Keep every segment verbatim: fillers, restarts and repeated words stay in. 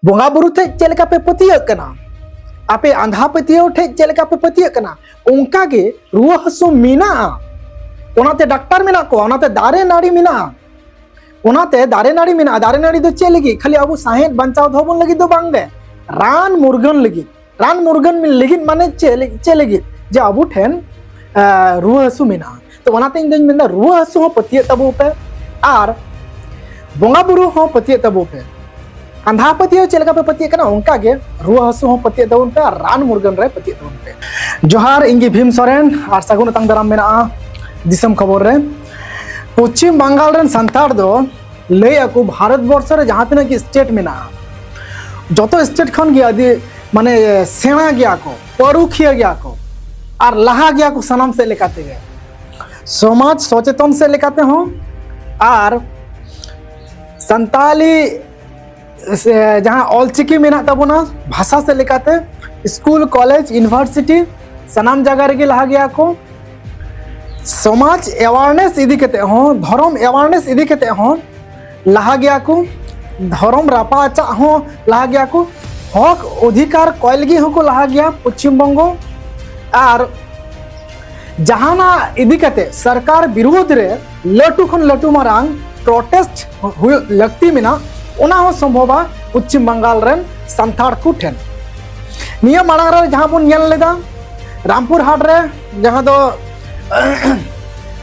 ᱵᱚᱸᱜᱟ ᱵᱩᱨᱩ ᱴᱷᱮᱡ ᱪᱮᱫ ᱞᱮᱠᱟ ᱯᱮ ᱯᱟᱹᱛᱭᱟᱹᱜ ᱠᱟᱱᱟ, ᱟᱯᱮ ᱟᱸᱫᱷᱟ ᱯᱟᱹᱛᱭᱟᱹᱣ ᱴᱷᱮᱡ ᱪᱮᱫ ᱞᱮᱠᱟ ᱯᱮ ᱯᱟᱹᱛᱭᱟᱹᱜ ᱠᱟᱱᱟ, ᱚᱱᱠᱟ ᱜᱮ ᱨᱩᱣᱟᱹ ᱦᱟᱹᱥᱩ ᱢᱮᱱᱟᱜᱼᱟ᱾ ᱚᱱᱟᱛᱮ ᱰᱟᱠᱛᱟᱨ ᱢᱮᱱᱟᱜ ᱠᱚᱣᱟ, ᱚᱱᱟᱛᱮ ᱫᱟᱨᱮ ᱱᱟᱹᱲᱤ ᱢᱮᱱᱟᱜᱼᱟ᱾ ᱚᱱᱟᱛᱮ ᱫᱟᱨᱮ ᱱᱟᱹᱲᱤ ᱢᱮᱱᱟᱜᱼᱟ᱾ ᱫᱟᱨᱮ ᱱᱟᱹᱲᱤ ᱫᱚ ᱪᱮᱫ ᱞᱟᱹᱜᱤᱫ? ᱠᱷᱟᱹᱞᱤ ᱟᱵᱚ ᱥᱟᱦᱮᱫ ᱵᱟᱧᱪᱟᱣ ᱫᱚᱦᱚ ᱵᱚᱱ ᱞᱟᱹᱜᱤᱫ ᱫᱚ ᱵᱟᱝ ᱜᱮ, ᱨᱟᱱ ᱢᱩᱨᱜᱟᱹᱱ ᱞᱟᱹᱜᱤᱫ᱾ ᱨᱟᱱ ᱢᱩᱨᱜᱟᱹᱱ ᱞᱟᱹᱜᱤᱫ ᱢᱟᱱᱮ ᱪᱮᱫ ᱞᱟᱹᱜᱤᱫ? ᱪᱮᱫ ᱞᱟᱹᱜᱤᱫ? ᱡᱮ ᱟᱵᱚ ᱴᱷᱮᱱ, ᱮ, ᱨᱩᱣᱟᱹ ᱦᱟᱹᱥᱩ ᱢᱮᱱᱟᱜᱼᱟ᱾ ᱛᱚ ᱚᱱᱟᱛᱮ ᱤᱧ ᱫᱚᱧ ᱢᱮᱱᱫᱟ, ᱨᱩᱣᱟᱹ ᱦᱟᱹᱥᱩ ᱦᱚᱸ ᱯᱟᱹᱛᱭᱟᱹᱜ ᱛᱟᱵᱚ ᱯᱮ ᱟᱨ ᱵᱚᱸᱜᱟ ᱵᱩᱨᱩ ᱦᱚᱸ ᱯᱟᱹᱛᱭᱟᱹᱜ ᱛᱟᱵᱚ ᱯᱮ᱾ ᱟᱸᱫᱷᱟ ᱯᱟᱹᱛᱭᱟᱹᱣ ᱪᱮᱫ ᱞᱮᱠᱟ ᱯᱮ ᱯᱟᱹᱛᱭᱟᱹᱜ ᱠᱟᱱᱟ, ᱚᱱᱠᱟ ᱜᱮ ᱨᱩᱣᱟᱹ ᱦᱟᱹᱥᱩ ᱦᱚᱸ ᱯᱟᱹᱛᱭᱟᱹᱜ ᱛᱟᱵᱚᱱ ᱯᱮ ᱟᱨ ᱨᱟᱱ ᱢᱩᱨᱜᱟᱹᱱ ᱨᱮ ᱯᱟᱹᱛᱭᱟᱹᱜ ᱛᱟᱵᱚᱱ ᱯᱮ᱾ ᱡᱚᱦᱟᱨ, ᱤᱧ ᱜᱮ ᱵᱷᱤᱢ ᱥᱚᱨᱮᱱ ᱟᱨ ᱥᱟᱹᱜᱩᱱ ᱟᱛᱟᱝ ᱫᱟᱨᱟᱢ ᱢᱮᱱᱟᱜᱼᱟ ᱫᱤᱥᱚᱢ ᱠᱷᱚᱵᱚᱨ ᱨᱮ᱾ ᱯᱚᱪᱷᱤᱢ ᱵᱟᱝᱜᱟᱞ ᱨᱮᱱ ᱥᱟᱱᱛᱟᱲ ᱫᱚ ᱞᱟᱹᱭ ᱟᱠᱚ ᱵᱷᱟᱨᱚᱛ ᱵᱚᱨᱥᱚ ᱨᱮ ᱡᱟᱦᱟᱸ ᱛᱤᱱᱟᱹᱜ ᱜᱮ ᱥᱴᱮᱴ ᱢᱮᱱᱟᱜᱼᱟ, ᱡᱚᱛᱚ ᱥᱴᱮᱴ ᱠᱷᱚᱱ ᱜᱮ ᱟᱹᱰᱤ ᱢᱟᱱᱮ ᱥᱮᱬᱟ ᱜᱮᱭᱟ ᱠᱚ, ᱯᱟᱹᱨᱩᱠᱷᱤᱭᱟᱹ ᱜᱮᱭᱟ ᱠᱚ ᱟᱨ ᱞᱟᱦᱟ ᱜᱮᱭᱟ ᱠᱚ ᱥᱟᱱᱟᱢ ᱥᱮᱫ ᱞᱮᱠᱟ ᱛᱮᱜᱮ, ᱥᱚᱢᱟᱡᱽ ᱥᱚᱪᱮᱛᱚᱱ ᱥᱮᱫ ᱞᱮᱠᱟ ᱛᱮᱦᱚᱸ ᱟᱨ ᱥᱟᱱᱛᱟᱞᱤ ᱥᱮ ᱡᱟᱦᱟᱸ ᱚᱞᱪᱤᱠᱤ ᱢᱮᱱᱟᱜ ᱛᱟᱵᱚᱱᱟ ᱵᱷᱟᱥᱟ ᱥᱮᱫ ᱞᱮᱠᱟᱛᱮ, ᱥᱠᱩᱞ, ᱠᱚᱞᱮᱡᱽ, ᱤᱭᱩᱱᱤᱵᱷᱟᱨᱥᱤᱴᱤ, ᱥᱟᱱᱟᱢ ᱡᱟᱭᱜᱟ ᱨᱮᱜᱮ ᱞᱟᱦᱟ ᱜᱮᱭᱟ ᱠᱚ᱾ ᱥᱚᱢᱟᱡᱽ ᱮᱣᱟᱨᱱᱮᱥ ᱤᱫᱤ ᱠᱟᱛᱮ ᱦᱚᱸ, ᱫᱷᱚᱨᱚᱢ ᱮᱣᱟᱨᱱᱮᱥ ᱤᱫᱤ ᱠᱟᱛᱮ ᱦᱚᱸ ᱞᱟᱦᱟ ᱜᱮᱭᱟ ᱠᱚ᱾ ᱫᱷᱚᱨᱚᱢ ᱨᱟᱯᱟᱪᱟᱜ ᱦᱚᱸ ᱞᱟᱦᱟ ᱜᱮᱭᱟ ᱠᱚ᱾ ᱦᱚᱠ ᱚᱫᱷᱤᱠᱟᱨ ᱠᱚᱭ ᱞᱟᱹᱜᱤᱫ ᱦᱚᱸᱠᱚ ᱞᱟᱦᱟ ᱜᱮᱭᱟ ᱯᱚᱪᱷᱤᱢ ᱵᱚᱝᱜᱚ᱾ ᱟᱨ ᱡᱟᱦᱟᱱᱟᱜ ᱤᱫᱤ ᱠᱟᱛᱮ ᱥᱚᱨᱠᱟᱨ ᱵᱤᱨᱩᱫᱷ ᱨᱮ ᱞᱟᱹᱴᱩ ᱠᱷᱚᱱ ᱞᱟᱹᱴᱩ ᱢᱟᱨᱟᱝ ᱯᱨᱚᱴᱮᱥᱴ ᱦᱩᱭᱩᱜ ᱞᱟᱹᱠᱛᱤ ᱢᱮᱱᱟᱜ, ᱚᱱᱟ ᱦᱚᱸ ᱥᱚᱢᱵᱷᱚᱵᱟ ᱯᱚᱪᱷᱤᱢ ᱵᱟᱝᱜᱟᱞ ᱨᱮᱱ ᱥᱟᱱᱛᱟᱲ ᱠᱚ ᱴᱷᱮᱱ᱾ ᱱᱤᱭᱟᱹ ᱢᱟᱲᱟᱝ ᱨᱮ ᱡᱟᱦᱟᱸ ᱵᱚᱱ ᱧᱮᱞ ᱞᱮᱫᱟ, ᱨᱟᱢᱯᱩᱨ ᱦᱟᱴ ᱨᱮ ᱡᱟᱦᱟᱸ ᱫᱚ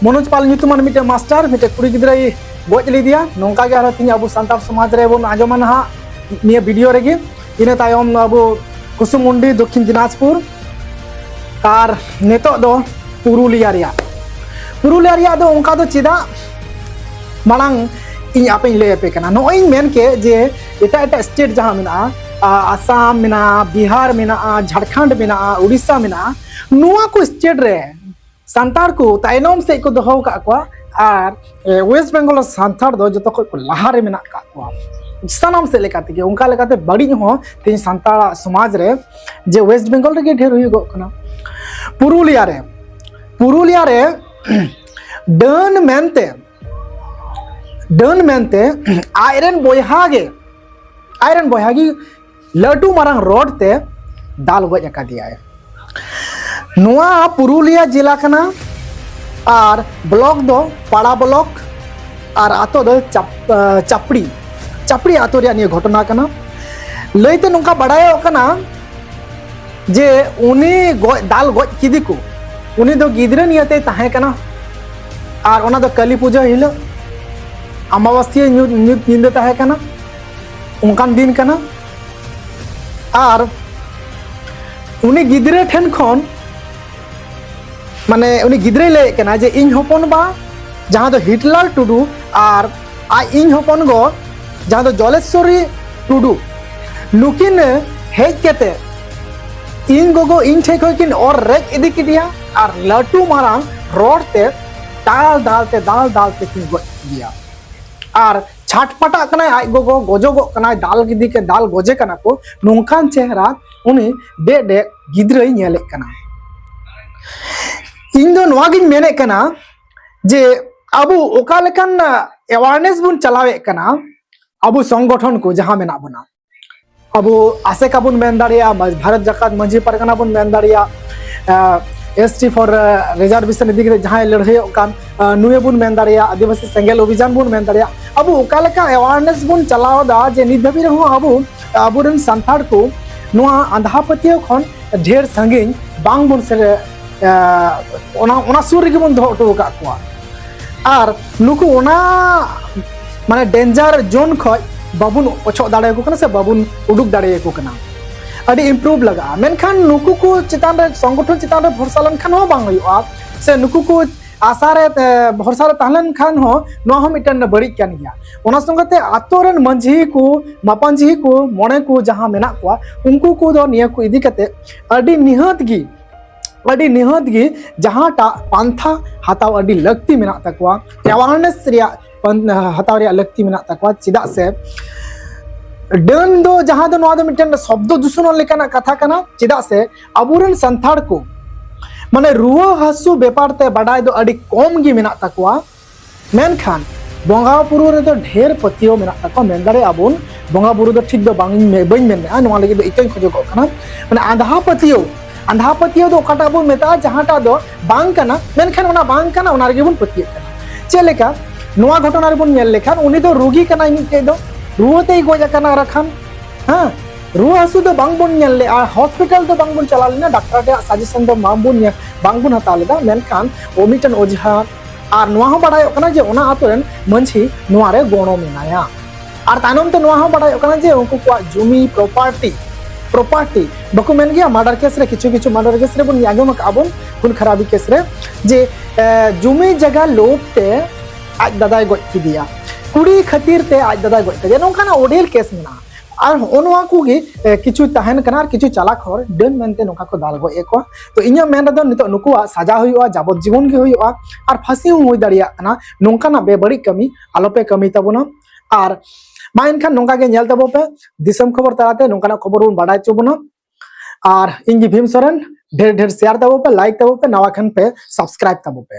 ᱢᱚᱱᱳᱡᱽ ᱯᱟᱞ ᱧᱩᱛᱩᱢᱟᱱ ᱢᱤᱫᱴᱮᱱ ᱢᱟᱥᱴᱟᱨ ᱢᱤᱫᱴᱮᱱ ᱠᱩᱲᱤ ᱜᱤᱫᱽᱨᱟᱹᱭ ᱜᱚᱡ ᱞᱮᱫᱮᱭᱟ᱾ ᱱᱚᱝᱠᱟ ᱜᱮ ᱟᱨᱦᱚᱸ ᱛᱤᱦᱤᱧ ᱟᱵᱚ ᱥᱟᱱᱛᱟᱲ ᱥᱚᱢᱟᱡᱽ ᱨᱮᱵᱚᱱ ᱟᱸᱡᱚᱢᱟ ᱱᱟᱦᱟᱜ ᱱᱤᱭᱟᱹ ᱵᱷᱤᱰᱤᱭᱳ ᱨᱮᱜᱮ᱾ ᱤᱱᱟᱹ ᱛᱟᱭᱚᱢ ᱟᱵᱚ ᱠᱩᱥᱩᱢᱩᱱᱰᱤ, ᱫᱚᱠᱠᱷᱤᱱ ᱫᱤᱱᱟᱡᱽᱯᱩᱨ, ᱟᱨ ᱱᱤᱛᱚᱜ ᱫᱚ ᱯᱩᱨᱩᱞᱤᱭᱟ ᱨᱮᱭᱟᱜ᱾ ᱯᱩᱨᱩᱞᱤᱭᱟ ᱨᱮᱭᱟᱜ ᱫᱚ ᱚᱱᱠᱟ ᱫᱚ ᱪᱮᱫᱟᱜ? ᱢᱟᱲᱟᱝ ᱤᱧ ᱟᱯᱮᱧ ᱞᱟᱹᱭ ᱟᱯᱮ ᱠᱟᱱᱟ᱾ ᱱᱚᱜᱼᱚᱭ ᱤᱧ ᱢᱮᱱ ᱠᱮᱫ ᱡᱮ ᱮᱴᱟᱜ ᱮᱴᱟᱜ ᱥᱴᱮᱴ ᱡᱟᱦᱟᱸ ᱢᱮᱱᱟᱜᱼᱟ, ᱟ-, ᱟᱥᱟᱢ ᱢᱮᱱᱟᱜᱼᱟ, ᱵᱤᱦᱟᱨ ᱢᱮᱱᱟᱜᱼᱟ, ᱡᱷᱟᱲᱠᱷᱚᱸᱰ ᱢᱮᱱᱟᱜᱼᱟ, ᱩᱲᱤᱥᱥᱟ ᱢᱮᱱᱟᱜᱼᱟ, ᱱᱚᱣᱟ ᱠᱚ ᱥᱴᱮᱴ ᱨᱮ ᱥᱟᱱᱛᱟᱲ ᱠᱚ ᱛᱟᱭᱱᱚᱢ ᱥᱮᱫ ᱠᱚ ᱫᱚᱦᱚ ᱟᱠᱟᱫ ᱠᱚᱣᱟ᱾ ᱟᱨ, ᱮ, ᱳᱭᱮᱥᱴ ᱵᱮᱝᱜᱚᱞ ᱨᱮ ᱥᱟᱱᱛᱟᱲ ᱫᱚ ᱡᱚᱛᱚ ᱠᱷᱚᱱ ᱠᱚ ᱞᱟᱦᱟ ᱨᱮ ᱢᱮᱱᱟᱜ ᱟᱠᱟᱫ ᱠᱚᱣᱟ ᱥᱟᱱᱟᱢ ᱥᱮᱫ ᱞᱮᱠᱟ ᱛᱮᱜᱮ᱾ ᱚᱱᱠᱟ ᱞᱮᱠᱟᱛᱮ ᱵᱟᱹᱲᱤᱡ ᱦᱚᱸ ᱛᱮᱦᱮᱧ ᱥᱟᱱᱛᱟᱲᱟᱜ ᱥᱚᱢᱟᱡᱽ ᱨᱮ ᱡᱮ ᱳᱭᱮᱥᱴ ᱵᱮᱝᱜᱚᱞ ᱨᱮᱜᱮ ᱰᱷᱮᱨ ᱦᱩᱭᱩᱜᱚᱜ ᱠᱟᱱᱟ᱾ ᱯᱩᱨᱩᱞᱤᱭᱟ ᱨᱮ, ᱯᱩᱨᱩᱞᱤᱭᱟ ᱨᱮ ᱰᱟᱹᱱ ᱢᱮᱱᱛᱮ, ᱰᱟᱹᱱ ᱢᱮᱱᱛᱮ ᱟᱡᱨᱮᱱ ᱵᱚᱭᱦᱟ ᱜᱮ ᱟᱡᱨᱮᱱ ᱵᱚᱭᱦᱟ ᱜᱮ ᱞᱟᱹᱴᱩ ᱢᱟᱨᱟᱝ ᱨᱚᱰ ᱛᱮ ᱫᱟᱞ ᱜᱚᱡ ᱟᱠᱟᱫᱮᱭᱟᱭ᱾ ᱱᱚᱣᱟ ᱯᱩᱨᱩᱞᱤᱭᱟ ᱡᱮᱞᱟ ᱠᱟᱱᱟ ᱟᱨ ᱵᱞᱚᱠ ᱫᱚ ᱯᱟᱲᱟ ᱵᱞᱚᱠ ᱟᱨ ᱟᱛᱳ ᱫᱚ ᱪᱟᱯ-, ᱪᱟᱯᱲᱤ, ᱪᱟᱯᱲᱤ ᱟᱛᱳ ᱨᱮᱭᱟᱜ ᱱᱤᱭᱟᱹ ᱜᱷᱚᱴᱚᱱᱟ ᱠᱟᱱᱟ᱾ ᱞᱟᱹᱭᱛᱮ ᱱᱚᱝᱠᱟ ᱵᱟᱲᱟᱭᱚᱜ ᱠᱟᱱᱟ ᱡᱮ ᱩᱱᱤ ᱜᱚᱡ, ᱫᱟᱞ ᱜᱚᱡ ᱠᱮᱫᱮ ᱠᱚ, ᱩᱱᱤ ᱫᱚ ᱜᱤᱫᱽᱨᱟᱹ ᱱᱤᱭᱟᱹᱛᱮᱭ ᱛᱟᱦᱮᱸ ᱠᱟᱱᱟ᱾ ᱟᱨ ᱚᱱᱟ ᱫᱚ ᱠᱟᱹᱞᱤ ᱯᱩᱡᱟᱹ ᱦᱤᱞᱳᱜ, ᱟᱢᱟᱵᱟᱥᱤᱭᱟᱹ ᱧᱩᱛ, ᱧᱩᱛ ᱧᱤᱫᱟᱹ ᱛᱟᱦᱮᱸ ᱠᱟᱱᱟ, ᱚᱱᱠᱟᱱ ᱫᱤᱱ ᱠᱟᱱᱟ᱾ ᱟᱨ ᱩᱱᱤ ᱜᱤᱫᱽᱨᱟᱹ ᱴᱷᱮᱱ ᱠᱷᱚᱱ, ᱢᱟᱱᱮ, ᱩᱱᱤ ᱜᱤᱫᱽᱨᱟᱹᱭ ᱞᱟᱹᱭᱮᱫ ᱠᱟᱱᱟ ᱡᱮ ᱤᱧ ᱦᱚᱯᱚᱱ ᱵᱟ, ᱡᱟᱦᱟᱸ ᱫᱚ ᱦᱤᱴᱞᱟᱨ ᱴᱩᱰᱩ, ᱟᱨ ᱟᱡ ᱤᱧ ᱦᱚᱯᱚᱱ ᱜᱚ, ᱡᱟᱦᱟᱸ ᱫᱚ ᱡᱚᱞᱮᱥᱣᱚᱨᱤ ᱴᱩᱰᱩ, ᱱᱩᱠᱤᱱ ᱦᱮᱡ ᱠᱟᱛᱮ ᱤᱧ ᱜᱚᱜᱚ ᱤᱧ ᱴᱷᱮᱡ ᱠᱷᱚᱡ ᱠᱤᱱ ᱚᱨ ᱨᱮᱡ ᱤᱫᱤ ᱠᱮᱫᱮᱭᱟ ᱟᱨ ᱞᱟᱹᱴᱩ ᱢᱟᱨᱟᱝ ᱨᱚᱰ ᱛᱮ ᱫᱟᱞ ᱫᱟᱞ ᱛᱮ, ᱫᱟᱞ ᱫᱟᱞ ᱛᱮ ᱠᱤᱱ ᱜᱚᱡ ᱠᱮᱫᱮᱭᱟ᱾ ᱟᱨ ᱪᱷᱟᱴᱯᱟᱴᱟᱜ ᱠᱟᱱᱟᱭ ᱟᱡ ᱜᱚᱜᱚ, ᱜᱚᱡᱚᱜᱚᱜ ᱠᱟᱱᱟᱭ, ᱫᱟᱞ ᱜᱤᱫᱤ ᱠᱮ ᱫᱟᱞ ᱜᱚᱡᱮ ᱠᱟᱱᱟ ᱠᱚ, ᱱᱚᱝᱠᱟᱱ ᱪᱮᱦᱨᱟ ᱩᱱᱤ ᱰᱮᱜ ᱰᱮᱜ ᱜᱤᱫᱽᱨᱟᱹᱭ ᱧᱮᱞᱮᱫ ᱠᱟᱱᱟ᱾ ᱤᱧ ᱫᱚ ᱱᱚᱣᱟ ᱜᱤᱧ ᱢᱮᱱᱮᱫ ᱠᱟᱱᱟ ᱡᱮ ᱟᱵᱚ ᱚᱠᱟ ᱞᱮᱠᱟᱱ awareness ᱵᱚᱱ ᱪᱟᱞᱟᱣᱮᱫ ᱠᱟᱱᱟ, ᱟᱵᱚ ᱥᱚᱝᱜᱚᱴᱷᱚᱱ ᱠᱚ ᱡᱟᱦᱟᱸ ᱢᱮᱱᱟᱜ ᱵᱚᱱᱟ, ᱟᱵᱚ ᱟᱥᱮᱠᱟ ᱵᱚᱱ ᱢᱮᱱ ᱫᱟᱲᱮᱭᱟᱜᱼᱟ, ᱢᱟ-, ᱵᱷᱟᱨᱚᱛ ᱡᱟᱠᱟᱛ ᱢᱟᱹᱡᱷᱤ ᱯᱟᱨᱜᱟᱱᱟ ᱵᱚᱱ ᱢᱮᱱ ᱫᱟᱲᱮᱭᱟᱜᱼᱟ, ST for reservation ᱤᱫᱤ ᱠᱟᱛᱮ ᱡᱟᱦᱟᱸᱭ ᱞᱟᱹᱲᱦᱟᱹᱭᱚᱜ ᱠᱟᱱ, ᱱᱩᱭ ᱵᱚᱱ ᱢᱮᱱ ᱫᱟᱲᱮᱭᱟᱜᱼᱟ, ᱟᱹᱫᱤᱵᱟᱹᱥᱤ ᱥᱮᱸᱜᱮᱞ ᱚᱵᱷᱤᱡᱟᱱ ᱵᱚᱱ ᱢᱮᱱ ᱫᱟᱲᱮᱭᱟᱜᱼᱟ᱾ ᱟᱵᱚ ᱚᱠᱟ ᱞᱮᱠᱟ awareness ᱵᱚᱱ ᱪᱟᱞᱟᱣ ᱮᱫᱟ ᱡᱮ ᱱᱤᱛ ᱫᱷᱟᱹᱵᱤᱡ ᱨᱮᱦᱚᱸ ᱟᱵᱚ, ᱟᱵᱚᱨᱮᱱ ᱥᱟᱱᱛᱟᱲ ᱠᱚ ᱱᱚᱣᱟ ᱟᱸᱫᱷᱟ ᱯᱟᱹᱛᱭᱟᱹᱣ ᱠᱷᱚᱱ ᱰᱷᱮᱨ ᱥᱟᱺᱜᱤᱧ ᱵᱟᱝ ᱵᱚᱱ ᱥᱮ-, ᱮ, ᱚᱱᱟ, ᱚᱱᱟ ᱥᱩᱨ ᱨᱮᱜᱮ ᱵᱚᱱ ᱫᱚᱦᱚ ᱦᱚᱴᱚ ᱟᱠᱟᱫ ᱠᱚᱣᱟ᱾ ᱟᱨ ᱱᱩᱠᱩ ᱚᱱᱟ, ᱢᱟᱱᱮ, danger zone ᱠᱷᱚᱡ ᱵᱟᱵᱚᱱ ᱚᱪᱚᱜ ᱫᱟᱲᱮᱭᱟᱠᱚ ᱠᱟᱱᱟ ᱥᱮ ᱵᱟᱵᱚᱱ ᱩᱰᱩᱠ ᱫᱟᱲᱮᱭᱟᱠᱚ ᱠᱟᱱᱟ᱾ ᱟᱹᱰᱤ improve ᱞᱟᱜᱟᱜᱼᱟ᱾ ᱢᱮᱱᱠᱷᱟᱱ ᱱᱩᱠᱩ ᱠᱚ ᱪᱮᱛᱟᱱ ᱨᱮ, ᱥᱚᱝᱜᱚᱴᱷᱚᱱ ᱪᱮᱛᱟᱱ ᱨᱮ ᱵᱷᱚᱨᱥᱟ ᱞᱮᱱᱠᱷᱟᱱ ᱦᱚᱸ ᱵᱟᱝ ᱦᱩᱭᱩᱜᱼᱟ, ᱥᱮ ᱱᱩᱠᱩ ᱠᱚ ᱟᱥᱟ ᱨᱮ, ᱮ, ᱵᱷᱚᱨᱥᱟ ᱨᱮ ᱛᱟᱦᱮᱸ ᱞᱮᱱᱠᱷᱟᱱ ᱦᱚᱸ ᱱᱚᱣᱟ ᱦᱚᱸ ᱢᱤᱫᱴᱮᱱ ᱵᱟᱹᱲᱤᱡ ᱠᱟᱱ ᱜᱮᱭᱟ᱾ ᱚᱱᱟ ᱥᱚᱸᱜᱮ ᱛᱮ ᱟᱛᱳ ᱨᱮᱱ ᱢᱟᱹᱡᱷᱤ ᱠᱚ, ᱢᱟᱯᱟᱧᱡᱷᱤ ᱠᱚ, ᱢᱚᱬᱮ ᱠᱚ ᱡᱟᱦᱟᱸ ᱢᱮᱱᱟᱜ ᱠᱚᱣᱟ, ᱩᱱᱠᱩ ᱠᱚᱫᱚ ᱱᱤᱭᱟᱹ ᱠᱚ ᱤᱫᱤ ᱠᱟᱛᱮ ᱟᱹᱰᱤ ᱱᱤᱦᱟᱹᱛ ᱜᱮ, ᱟᱹᱰᱤ ᱱᱤᱦᱟᱹᱛ ᱜᱮ ᱡᱟᱦᱟᱸᱴᱟᱜ ᱯᱟᱱᱛᱷᱟ ᱦᱟᱛᱟᱣ ᱟᱹᱰᱤ ᱞᱟᱹᱠᱛᱤ ᱢᱮᱱᱟᱜ ᱛᱟᱠᱚᱣᱟ, awareness ᱨᱮᱭᱟᱜ ᱯᱟᱱ-, ᱦᱟᱛᱟᱣ ᱨᱮᱭᱟᱜ ᱞᱟᱹᱠᱛᱤ ᱢᱮᱱᱟᱜ ᱛᱟᱠᱚᱣᱟ᱾ ᱪᱮᱫᱟᱜ ᱥᱮ ᱰᱟᱹᱱ ᱫᱚ, ᱡᱟᱦᱟᱸ ᱫᱚ, ᱱᱚᱣᱟ ᱫᱚ ᱢᱤᱫᱴᱮᱱ ᱥᱚᱵᱫᱚ ᱫᱩᱥᱚᱱᱚᱜ ᱞᱮᱠᱟᱱᱟᱜ ᱠᱟᱛᱷᱟ ᱠᱟᱱᱟ᱾ ᱪᱮᱫᱟᱜ ᱥᱮ ᱟᱵᱚᱨᱮᱱ ᱥᱟᱱᱛᱟᱲ ᱠᱚ, ᱢᱟᱱᱮ, ᱨᱩᱣᱟᱹ ᱦᱟᱹᱥᱩ ᱵᱮᱯᱟᱨ ᱛᱮ ᱵᱟᱰᱟᱭ ᱫᱚ ᱟᱹᱰᱤ ᱠᱚᱢ ᱜᱮ ᱢᱮᱱᱟᱜ ᱛᱟᱠᱚᱣᱟ᱾ ᱢᱮᱱᱠᱷᱟᱱ ᱵᱚᱸᱜᱟ ᱵᱩᱨᱩ ᱨᱮᱫᱚ ᱰᱷᱮᱨ ᱯᱟᱹᱛᱭᱟᱹᱣ ᱢᱮᱱᱟᱜ ᱛᱟᱠᱚᱣᱟ, ᱢᱮᱱ ᱫᱟᱲᱮᱭᱟᱜᱼᱟ ᱵᱚᱱ ᱵᱚᱸᱜᱟ ᱵᱩᱨᱩ ᱫᱚ ᱴᱷᱤᱠ ᱫᱚ ᱵᱟᱝ ᱤᱧ ᱢᱮ- ᱵᱟᱹᱧ ᱢᱮᱱᱮᱫᱼᱟ, ᱱᱚᱣᱟ ᱞᱟᱹᱜᱤᱫ ᱫᱚ ᱤᱠᱟᱹᱧ ᱠᱷᱚᱡᱚᱜᱚᱜ ᱠᱟᱱᱟ᱾ ᱢᱟᱱᱮ ᱟᱸᱫᱷᱟ ᱯᱟᱹᱛᱭᱟᱹᱣ, ᱟᱸᱫᱷᱟ ᱯᱟᱹᱛᱭᱟᱹᱣ ᱫᱚ ᱚᱠᱟᱴᱟᱜ ᱵᱚᱱ ᱢᱮᱛᱟᱜᱼᱟ, ᱡᱟᱦᱟᱸᱴᱟᱜ ᱫᱚ ᱵᱟᱝ ᱠᱟᱱᱟ, ᱢᱮᱱᱠᱷᱟᱱ ᱚᱱᱟ ᱵᱟᱝ ᱠᱟᱱᱟ ᱚᱱᱟ ᱨᱮᱜᱮ ᱵᱚᱱ ᱯᱟᱹᱛᱭᱟᱹᱜ ᱠᱟᱱᱟ᱾ ᱪᱮᱫ ᱞᱮᱠᱟ, ᱱᱚᱣᱟ ᱜᱷᱚᱴᱚᱱᱟ ᱨᱮᱵᱚᱱ ᱧᱮᱞ ᱞᱮᱠᱷᱟᱱ ᱩᱱᱤ ᱫᱚ ᱨᱩᱜᱤ ᱠᱟᱱᱟᱭ ᱢᱤᱫᱴᱮᱡ ᱫᱚ, ᱨᱩᱣᱟᱹ ᱛᱮᱭ ᱜᱚᱡ ᱟᱠᱟᱱᱟ ᱟᱨ ᱠᱷᱟᱱ, ᱦᱮᱸ, ᱨᱩᱣᱟᱹ ᱦᱟᱹᱥᱩ ᱫᱚ ᱵᱟᱝ ᱵᱚᱱ ᱧᱮᱞ ᱞᱮᱫᱼᱟ, ᱦᱚᱥᱯᱤᱴᱟᱞ ᱫᱚ ᱵᱟᱝ ᱵᱚᱱ ᱪᱟᱞᱟᱣ ᱞᱮᱱᱟ, ᱰᱟᱠᱛᱟᱨ ᱴᱷᱮᱱ ᱥᱟᱡᱮᱥᱚᱱ ᱫᱚ ᱵᱟᱝ ᱵᱚᱱ ᱧᱮ- ᱵᱟᱝ ᱵᱚᱱ ᱦᱟᱛᱟᱣ ᱞᱮᱫᱟ, ᱢᱮᱱᱠᱷᱟᱱ ᱚ ᱢᱤᱫᱴᱮᱱ ᱚᱡᱷᱟ, ᱟᱨ ᱱᱚᱣᱟ ᱦᱚᱸ ᱵᱟᱲᱟᱭᱚᱜ ᱠᱟᱱᱟ ᱡᱮ ᱚᱱᱟ ᱟᱛᱳ ᱨᱮᱱ ᱢᱟᱹᱡᱷᱤ ᱱᱚᱣᱟ ᱨᱮ ᱜᱚᱲᱚ ᱢᱮᱱᱟᱭᱟ᱾ ᱟᱨ ᱛᱟᱭᱱᱚᱢ ᱛᱮ ᱱᱚᱣᱟ ᱦᱚᱸ ᱵᱟᱲᱟᱭᱚᱜ ᱠᱟᱱᱟ ᱡᱮ ᱩᱱᱠᱩ ᱠᱚᱣᱟᱜ ᱡᱩᱢᱤ, ᱯᱨᱚᱯᱟᱨᱴᱤ, ᱯᱨᱚᱯᱟᱨᱴᱤ ᱵᱟᱠᱚ ᱢᱮᱱ ᱜᱮᱭᱟ, ᱢᱟᱨᱰᱟᱨ ᱠᱮᱥ ᱨᱮ ᱠᱤᱪᱷᱩ ᱠᱤᱪᱷᱩ ᱢᱟᱨᱰᱟᱨ ᱠᱮᱥ ᱨᱮᱵᱚᱱ ᱟᱸᱡᱚᱢ ᱟᱠᱟᱫᱼᱟ ᱵᱚᱱ ᱠᱷᱩᱱ ᱠᱷᱟᱨᱟᱵᱤ ᱠᱮᱥ ᱨᱮ, ᱡᱮ ᱮ, ᱡᱩᱢᱤ ᱡᱟᱭᱜᱟ ᱞᱳᱵᱷ ᱛᱮ ᱟᱡ ᱫᱟᱫᱟᱭ ᱜᱚᱡ ᱠᱮᱫᱮᱭᱟ, ᱠᱩᱲᱤ ᱠᱷᱟᱹᱛᱤᱨ ᱛᱮ ᱟᱡ ᱫᱟᱫᱟᱭ ᱜᱚᱡ ᱠᱮᱫᱮᱭᱟ, ᱱᱚᱝᱠᱟᱱᱟᱜ ᱚᱰᱮᱞ ᱠᱮᱥ ᱢᱮᱱᱟᱜᱼᱟ᱾ ᱟᱨ ᱦᱚᱸᱜᱼᱚ ᱱᱚᱣᱟ ᱠᱚᱜᱮ, ᱮ, ᱠᱤᱪᱷᱩ ᱛᱟᱦᱮᱱ ᱠᱟᱱᱟ ᱟᱨ ᱠᱤᱪᱷᱩ ᱪᱟᱞᱟᱠ ᱦᱚᱲ ᱰᱟᱹᱱ ᱢᱮᱱᱛᱮ ᱱᱚᱝᱠᱟ ᱠᱚ ᱫᱟᱞ ᱜᱚᱡ ᱮᱫ ᱠᱚᱣᱟ᱾ ᱛᱚ ᱤᱧᱟᱹᱜ ᱢᱮᱱ ᱨᱮᱫᱚ ᱱᱤᱛᱚᱜ ᱱᱩᱠᱩᱣᱟᱜ ᱥᱟᱡᱟ ᱦᱩᱭᱩᱜᱼᱟ, ᱡᱟᱵᱚᱛ ᱡᱤᱵᱚᱱ ᱜᱮ ᱦᱩᱭᱩᱜᱼᱟ, ᱟᱨ ᱯᱷᱟᱹᱥᱤ ᱦᱚᱸ ᱦᱩᱭ ᱫᱟᱲᱮᱭᱟᱜ ᱠᱟᱱᱟ᱾ ᱱᱚᱝᱠᱟᱱᱟᱜ ᱵᱮᱵᱟᱹᱲᱤᱡ ᱠᱟᱹᱢᱤ ᱟᱞᱚᱯᱮ ᱠᱟᱹᱢᱤ ᱛᱟᱵᱚᱱᱟ᱾ ᱟᱨ ᱢᱟ ᱮᱱᱠᱷᱟᱱ ᱱᱚᱝᱠᱟ ᱜᱮ ᱧᱮᱞ ᱛᱟᱵᱚ ᱯᱮ, ᱫᱤᱥᱚᱢ ᱠᱷᱚᱵᱚᱨ ᱛᱟᱞᱟᱛᱮ ᱱᱚᱝᱠᱟᱱᱟᱜ ᱠᱷᱚᱵᱚᱨ ᱵᱚᱱ ᱵᱟᱰᱟᱭ ᱦᱚᱪᱚ ᱵᱚᱱᱟ᱾ ᱟᱨ ᱤᱧ ᱜᱮ ᱵᱷᱤᱢ ᱥᱚᱨᱮᱱ, ᱰᱷᱮᱨ ᱰᱷᱮᱨ ᱥᱮᱭᱟᱨ ᱛᱟᱵᱚ ᱯᱮ, ᱞᱟᱭᱤᱠ ᱛᱟᱵᱚ ᱯᱮ, ᱱᱟᱣᱟ ᱠᱷᱟᱱ ᱯᱮ ᱥᱟᱵᱥᱠᱨᱟᱭᱤᱵ ᱛᱟᱵᱚ ᱯᱮ᱾